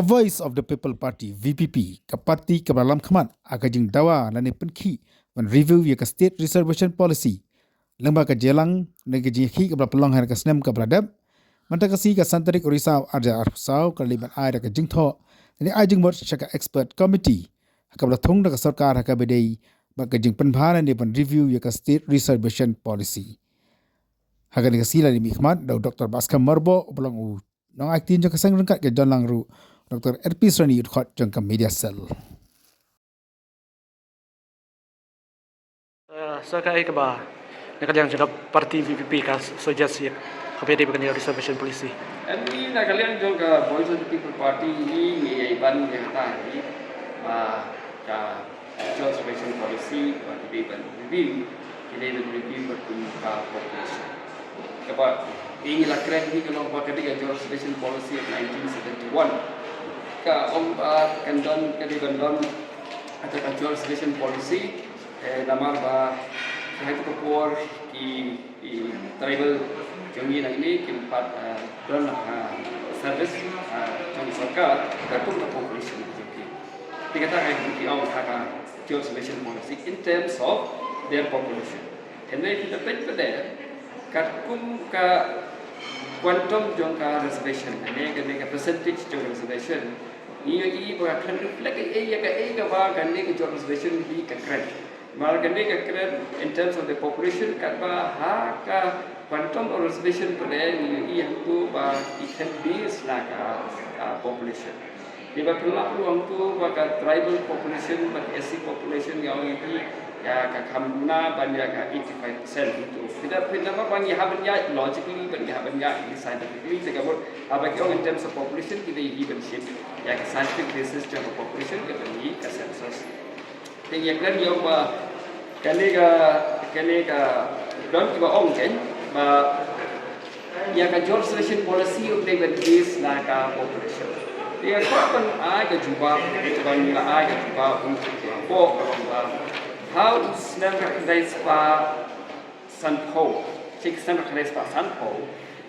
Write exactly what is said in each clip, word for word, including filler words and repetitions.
Voice of the People Party, V P P, ka party kaba la lam khmat ha ka jingdawa lane pynkhih ban review ïa ka State Reservation Policy, lyngba ka jingïalang ne ka jingïakhih kaba la pynlong ha ka snem kaba la dep. Mynta ka sngi, ka san tarik u Risaw arhajar arphew saw, ka la leit ban ai da ka jingthoh ne ai jingmut sha ka expert committee ha kaba la thung da ka sorkar ha kaba ïadei bad ka jingpynbha ne ban review ïa ka State Reservation Policy. Ha kane ka sngi la leit mihkhmat da u Doctor Bascom Myrboh uba long u nongai ktien jong ka seng ryngkat ka jingïalang ruh Doctor R P Srani, u dkhot jong ka Media Cell. Uh, so kaei kaba na ka liang jong ka party V P P ka suggest ïa kaba ïadei bad kane ka reservation policy? Em, i na ka liang jong ka Voice of the People Party, i ngi ïai ban ïa kata hi ba ka Jewel Reservation Policy kaba ki dei ban review, ki dei ban review katkum ka population. Kaba i ngi la kren hi ka long ba ka dei ka Jewel Reservation Policy of nineteen seventy-one. Ka ong ba kan don, ka dei ban don kata ka Jewel Reservation Policy, eh, namar ba ha katu ka por ki, ki tribal jong ngi nangne kim pat, eh, don, eh, service, eh, jong sorkar katkum ka population jong ki. Te kata ka dei ki ong ha ka Jewel Reservation Policy in terms of their population. Hynrei phi da peit pat de katkum ka quantum jong ka reservation, ne ka, ne ka percentage jong reservation, ngi ïohi ba ka khlem reflect ei ei ïa kaei kaba kane ka Jewel Reservation hi ka kren. Namar kane ka kren in terms of the population, katba ha ka quantum of reservation pat de ngi ïohi hangto ba ki khlem base na ka, ka population. Te ba pynlap ruh hangto ba ka tribal population bad S C population, ngi ong ïa ki, ïa ka kham duna ban ïa ka eighty-five percent hangto. Phi da, phi da, ba ngi hap ban ïaid logically, ba ngi hap ban ïaid scientifically, te ka mut haba ki ong in terms of population, ki dei hi ban shim ïa ka scientific basis jong ka population, kaba hi ka census. Te ngi kren ïa ba kane ka, kane ka don kiba ong kein ba ïa ka Jewel Reservation Policy u dei ban base na ka population. Te ngi kwah ban ai ka jubab, te ba ngi la ai ka jubab, u jubab ba, ha u snem khyndai spah sanphew, shi snem khyndai spah sanphew,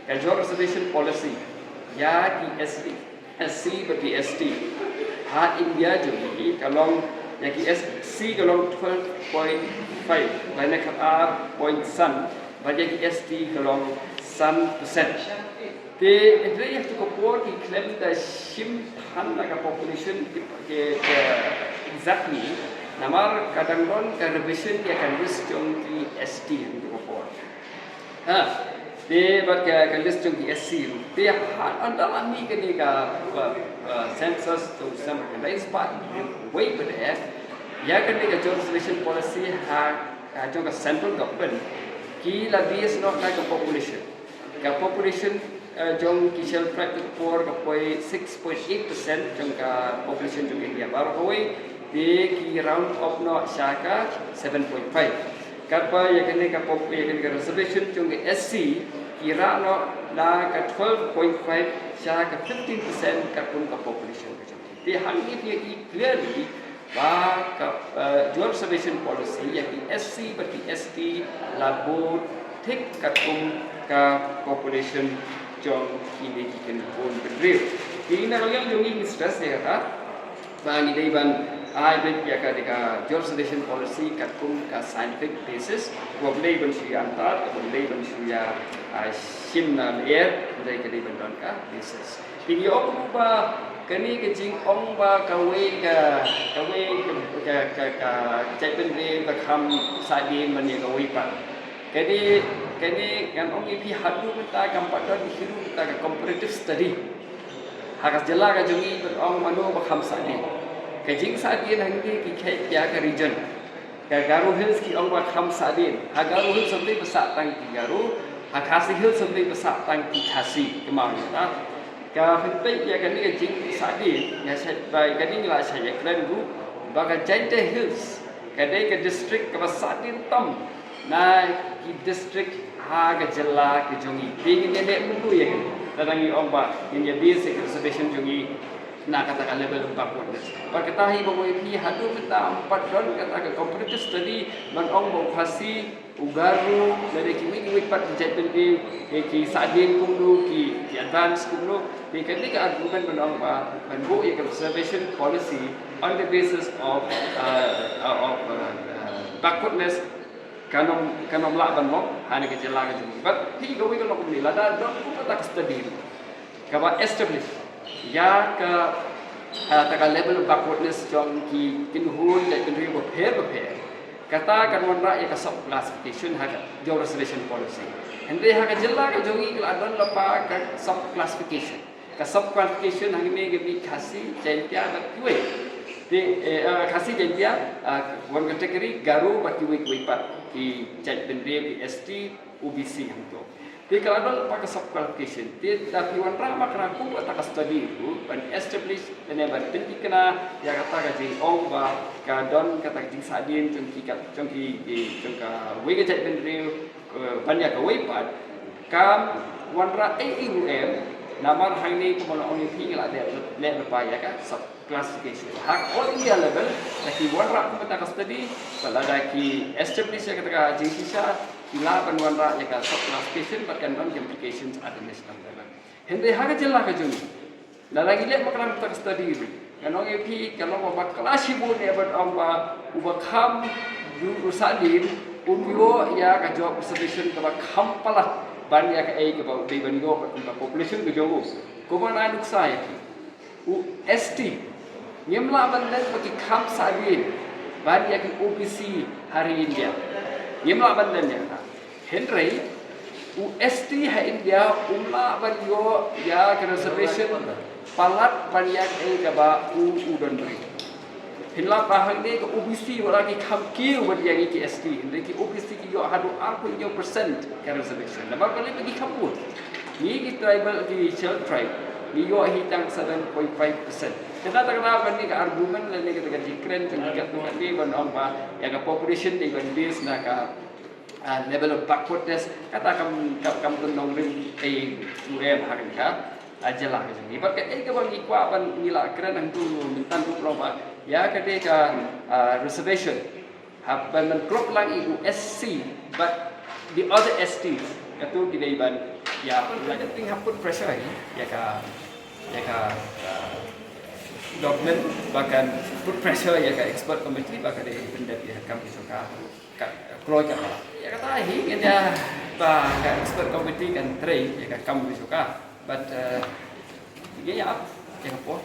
ka Jewel Reservation Policy ïa ki S C, S C bad ki S T ha India jong ngi ka long, ïa ki S C ka long twelve point five, lane khatar point san, bad ïa ki S T ka long san percent. Te hynrei ha katu ka por ki khlem da shim than na ka population ki, ki, ki exactly, namar ka dang don ka revision ïa ka list jong ki S T ha katu ka por. Ha, te bad ka, ka list jong ki S C ruh. Te ha, ynda la mih kane ka, uh, uh, census, to census ka dei spah wei pat de, ïa kane ka Jewel Reservation Policy ha, ha jong ka central government, ki la base noh na ka population. Ka population, eh, jong ki Scheduled Tribe ka por ka poi six point eight percent jong ka population jong India baroh kawei, te ki round off noh sha ka seven point five. Katba ïa kane ka pop, ïa kane ka reservation jong ka S C ki rah noh na ka twelve point five sha ka fifteen percent katkum ka population ka jong ki. Te hangne phi ïohi clearly ba ka, eh, Jewel Reservation Policy ïa ki S C bad ki S T la bud thik katkum ka population jong kine ki kynhun bynriew. Te na ka liang jong ngi ngi stress ïa kata ba ngi dei ban ai beit ïa ka, ïa ka Jewel Reservation Policy katkum ka scientific basis. Kaba ym dei ban shu ïa antad, kaba ym dei ban shu ïa, ah, shim na lyer, hynrei ka dei ban don ka basis. Te ngi ong ruh ba kane ka jingong ba kawei ka, kawei ka, ka, ka, ka jaitbynriew ka kham sahdien ban ïa kawei pat. Kane, kane ngan ong ïa phi, haduh mynta kam pat don hi ruh mynta ka comparative study ha ka jylla ka jong ngi ban ong mano ba kham sahdien. Ka jingsahdien hangne ki khet ïa ka region. Ka Garo Hills ki ong ba kham sahdien. Ha Garo Hills ym dei ba sah tang ki Garo, ha Khasi Hills ym dei ba sah tang ki Khasi, kumne ta. Ka pynpeit ïa kane ka jingsahdien, nga shait ba kane ngi la shait ïakren ruh ba ka Jaintia Hills ka dei ka district kaba sahdien tam na ki district ha ka jylla ka jong ngi. Te ngin ïa leh kumno ïa kane? Lada ngi ong ba ngin ïa base ïa ka reservation jong ngi na kata ka level of backwardness. Bad kata hi ba ngi ïohi haduh mynta ym pat don kata ka comparative study ban ong ba u Khasi U Garo, lane kiwei kiwei pat ki jaitbynriew, ki, ki sahdien kumno, ki, ki advance kumno. Te kane ka argument ban ong ba, ban buh ïa ka reservation policy on the basis of, uh, uh, of, uh, uh, backwardness, kan ym, kan ym lah ban long ha kane ka jylla ka jong ngi. Bad phi kawei ka long kumne, lada don kumta ka study kaba establish ïa ka, ah, kata ka level of backwardness jong ki kynhun jaitbynriew bapher bapher, kata kan wanrah ïa ka subclassification ha ka jong reservation policy. Hynrei ha ka jylla ka jong ngi ka la don lypa ka subclassification. Ka subclassification hangne ka mih Khasi, Jaiñtia bad kiwei. Te, eh, ah, Khasi, Jaiñtia, ah, one category, Garo bad kiwei kiwei pat ki jaitbynriew, ki S T, O B C hangto. Te ka la don lypa ka subclassification. Te lada phi wanrah ma ka kum kata ka study ruh ban establish lane ban pynthikna ïa kata ka jingong ba ka don kata ka jingsahdien jong ki, ka jong ki, ki, jong kawei ka jaitbynriew, eh, ban ïa kawei pat, kam wanrah ei ei ruh em, namar hangne kumba la ong ïa phi, ngi la leh, leh lypa ïa ka subclassification. Ha all India level, lada ki wanrah kum kata ka study, bad lada ki establish ïa kata ka jingshisha, ki lah ban wanrah ïa ka subclassification bad kan don ki implications at the national level. Hynrei ha ka jylla ka jong ngi, lada ngi leh ma ka kum kata ka study ruh, ngan ong ïa phi, ka long ba bakla shibun ïa ban ong ba uba kham, u, u sahdien, um ïoh ïa ka job reservation kaba kham palat ban ïa kaei kaba u dei ban ïoh bad kum ka population ka jong u. Kumba nga nuksa ïa phi, u S T, ngim lah ban len ba ki kham sahdien ban ïa ki O B C ha ri India. Ngim lah ban len ïa kata. Hynrei u S T ha India um lah ban ïoh ïa ka reservation palat ban ïa kaei kaba u, u don briew. Phin lap ba hangne ka O B C wat la ki kham kiew ban ïa ngi ki S T. Hynrei ki O B C ki ïoh haduh arphew hynñiew percent ka reservation. Namar balei? Ba ki kham bun. Ngi ki tribal, ki Scheduled Tribe, ngi ïoh hi tang seven point five percent. Te kata ka daw kane ka argument lane kata ka jingkren jong ki katto katne ban ong ba ïa ka population dei ban base na ka, ah, level of backwardness, kata kam, kam, kam don nongrim ei ruh em ha kane ka, ah, jylla ka jong ngi. Bad kaei kaba ngi kwah ban ngi la kren hangto mynta ruh long ba ïa kane ka, ah, reservation, hap ban, ban klop lang ïa u S C bad the other S Ts, kato ki dei ban ïa, I think hap put pressure ïa ka, ïa ka, uh, government ba kan put pressure ïa ka expert committee ba ka dei pyndep ïa ka kam ki sorkar ka kloi ka ba. Ïa kata hi ngan ïa ba ka expert committee kan trei ïa ka kam ki sorkar. But, uh, ïa, ïa ap ïa ka por.